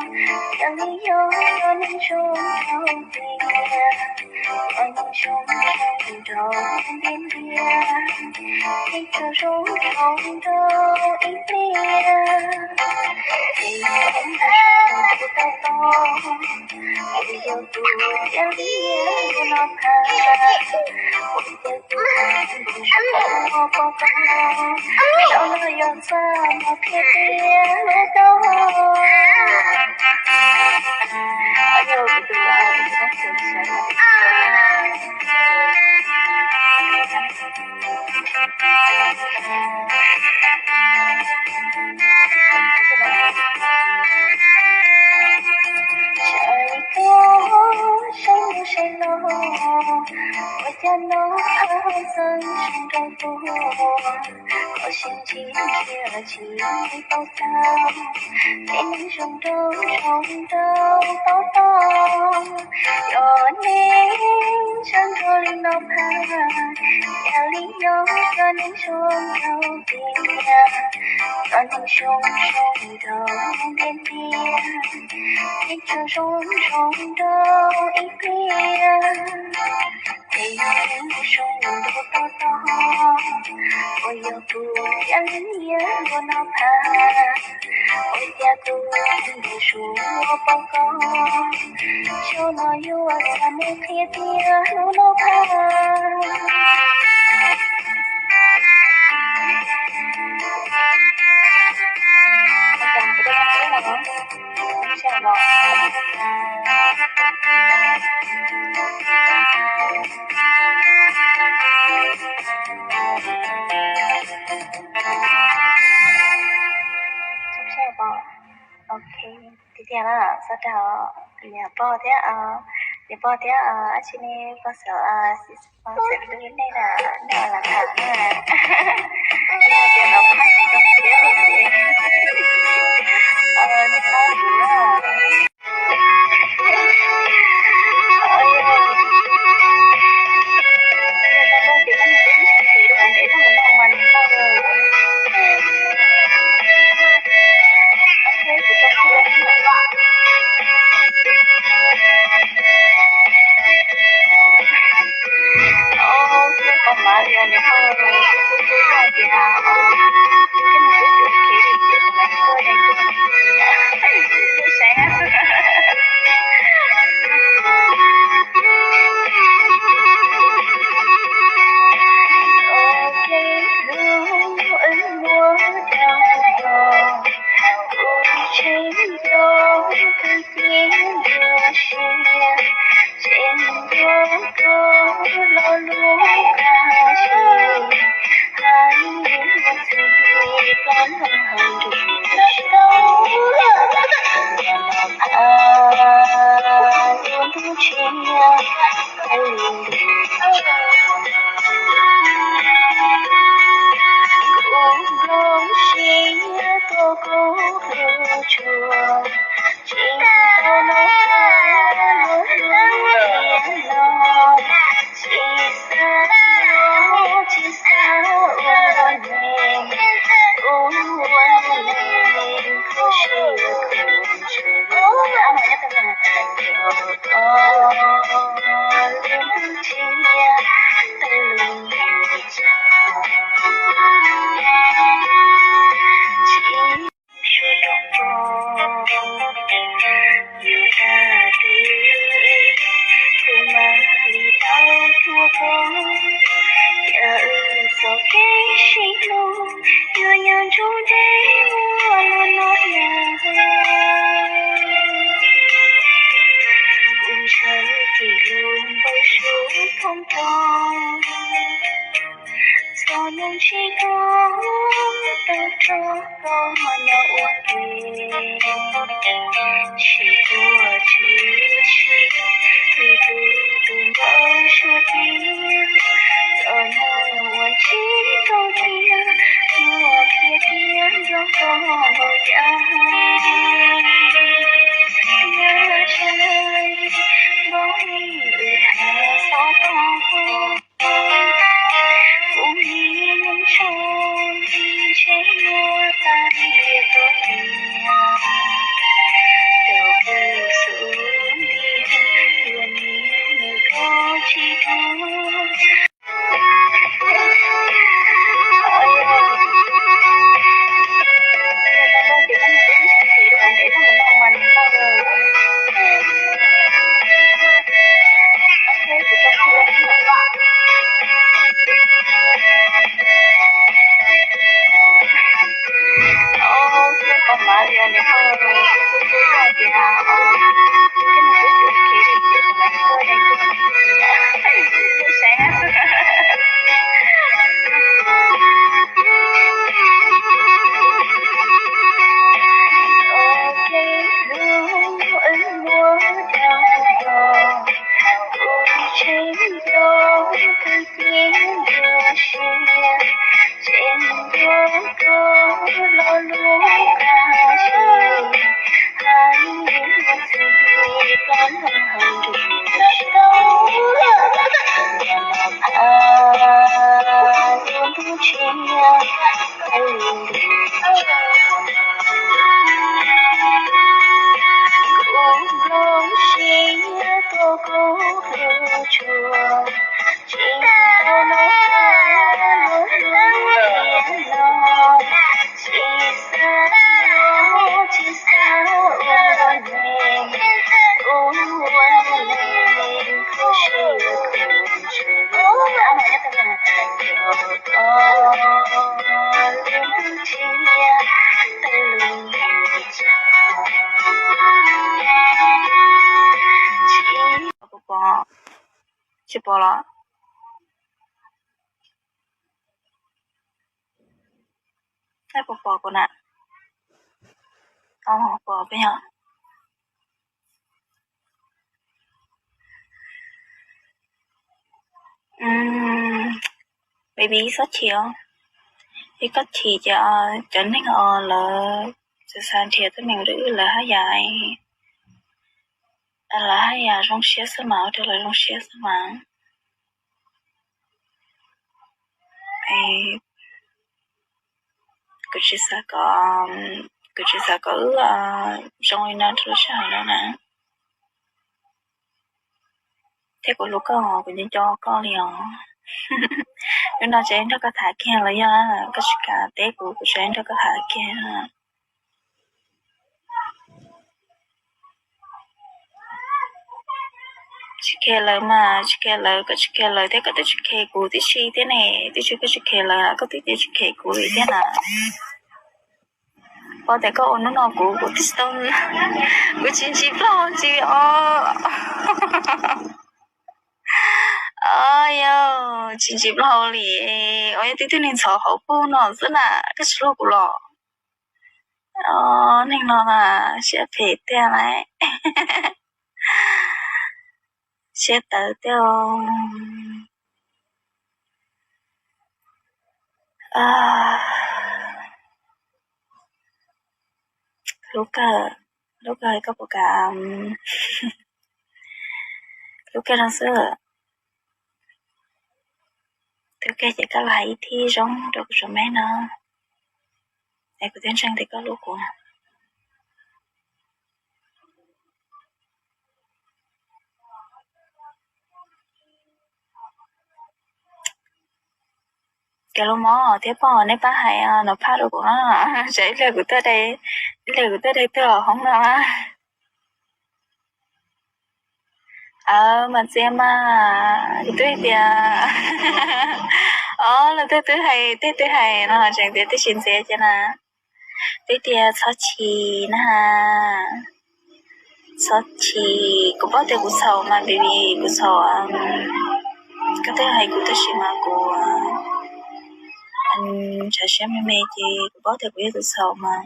Yog li yog neeg zoo rau tiag, yog neeg zoo zoo rau ntiag ntiag, neeg tsuas zoo zoo rau ib pliag, es neeg zoo rau tau tau, es yog tus yam li yam li no tag. Ua cas tus neeg zoo pom koj, sawv los yuav txaj muag qhia tias hlub koj. Saib tuaj saib mus saib los, ua cas no ab txeeb zoo rau tuag, koj sib ntsib ntsia tsis tau tag, peb neeg zoo rau zoo rau tau tau, yog neeg zoo rau li no phaj, yam li yog cov neeg zoo rau tiag, cov neeg zoo zoo rau ntiag ntiag, neeg tsuas zoo zoo rau ib pliag, es yog neeg zoo zoo rau tau tau, uas yog tus yam li yam li no phaj, ua cas tus neeg zoo pom koj, sawv los yuav txaj muag qhia tias hlub no phaj. Ok, tiag tiag na, xav rau niam pog thiab, niam pog thiab, ab tsi ne, pog xav, pog xav hlub nej na, nej ua lam tham na. Yog tias los pab tsis tau siab li ces, nej pab kuv na. Ov, xwb pom mas li os niam pog, xwb xwb xwb yog tias ov, thiab nws twb yuav kev li ces kuv mam tuaj de kuv tus txiv na, lub saib na. Ua ke hlub wb muab dag los, kuv tseem nco kawg tiag dua siab, tseem nco kawg lo lus kab sis, hais ua txij koj los hauv nruab siab, ua los a, lub ntuj tshiab, hais lus ntuj tshiab, kuv nplooj siab tuaj kub hlub tshua, tsis tau los koj lub hlub tiag no, tsis xav los tsis xav ua neeg, ua neeg khuv sib khuv ntsws, yog koj lub ntuj tshiab, hais lus ntuj tshiab, tsis suav rau koj, yus tag tes kuv mam li tau thuam koj, yam wb txoj kev sib hlub yuav nyob nruab nreg muaj lub noj yag. Kuv ntshaw kiag lub npau suav thoob rau txhua hnub tsis tuaj tau rau koj nyob ua ke, tsis tuaj tshwm sim li kuv tus npau suav tiag, txhua hnub uas tsis tau tiag, yuav qhia tias nco koj npaum cas, yog tsis npaum li wb tham xov tooj. Kuv nim nco ntshe yuav tas li koj tiag, Pom los? Nej puas pom kuv na? Pom peb yog. Baby, txhob chim os. Yog koj chim ces cov neeg os lawv txawm xav nrhiav tuab neeg rau wb lawv haj yam, lawv haj yam zoo siab xwb mas, ua rau lawv zoo siab xwb mas. Kuv tsis xav kom, kuv tsis xav kom wb zoo li no rau lub sij hawm no na. Thiab kuv hlub koj, kuv nco nco koj li os. Hnub no tseem nrog koj tham kiag los yog koj tsis kam teb kuv, kuv tseem nrog koj tham kiag. Tsis khe lawv mas tsis khe lawv, koj tsis khe lawv thiab koj twb tsis khe kuv tib si thiab ne. Twb tsis, koj tsis khe lawv, koj twb tsis khe kuv li thiab na. Pom tias koj ua hnub no kuv, kuv twb tsis tau, kuv tsis ntsis plaub hau ntsis os. Yog tsis ntsis plaub hau li, ua yog tib tug neeg ntxhov hauv paug no xwb na, koj tsis hlub kuv los? Neeg no mas siab phem tiag lauj. Siab tawv tiag. Hlub kawg, hlub kawg koj puas kam? Hlub kawg no xwb. Hlub kawg ces koj los hais ib thib zoo rau kuv tsoom me no, es kuv thiaj ntseeg tias koj hlub kuv. Cov lus mob thiab poj, nej pab hais nov phaj rau kuv, tsam ib pliag kuv, ib pliag kuv tuaj dai tuag hauv hoob no. Aw, mas ntxias mas, kuv twb tias, o, lawv twb twb hais, twb twb hais no tseem tias twb tsis ntxias ces na. Twb tias txhob chim na. Txhob chim, kuv paub tias kuv txhaum mas baby, kuv txhaum. Koj twb hais kuv tab sis mas kuv tshav siab me me ces kuv paub tias kuv yog tus txhaum mas.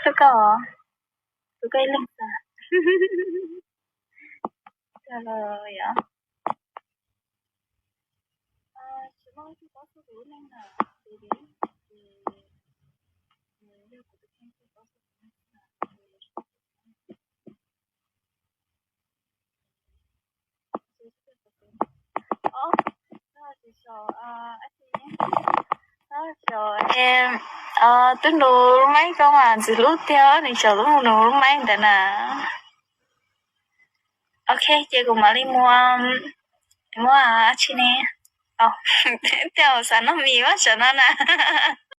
Hlub koj, hlub koj ib leeg xwb. Yog, tsis muaj leej twg paub txog kuv lub neej na, ces yog kuv tus kheej thiaj paub txog kuv lub neej. Twb nus lub maib koj mas ntxim hlub tiag, nws tseem nus lub maib ntawd na. Ok, ces kuv mam li mus, muab dab tsi ne, tias xav noj mis mas tsam no na.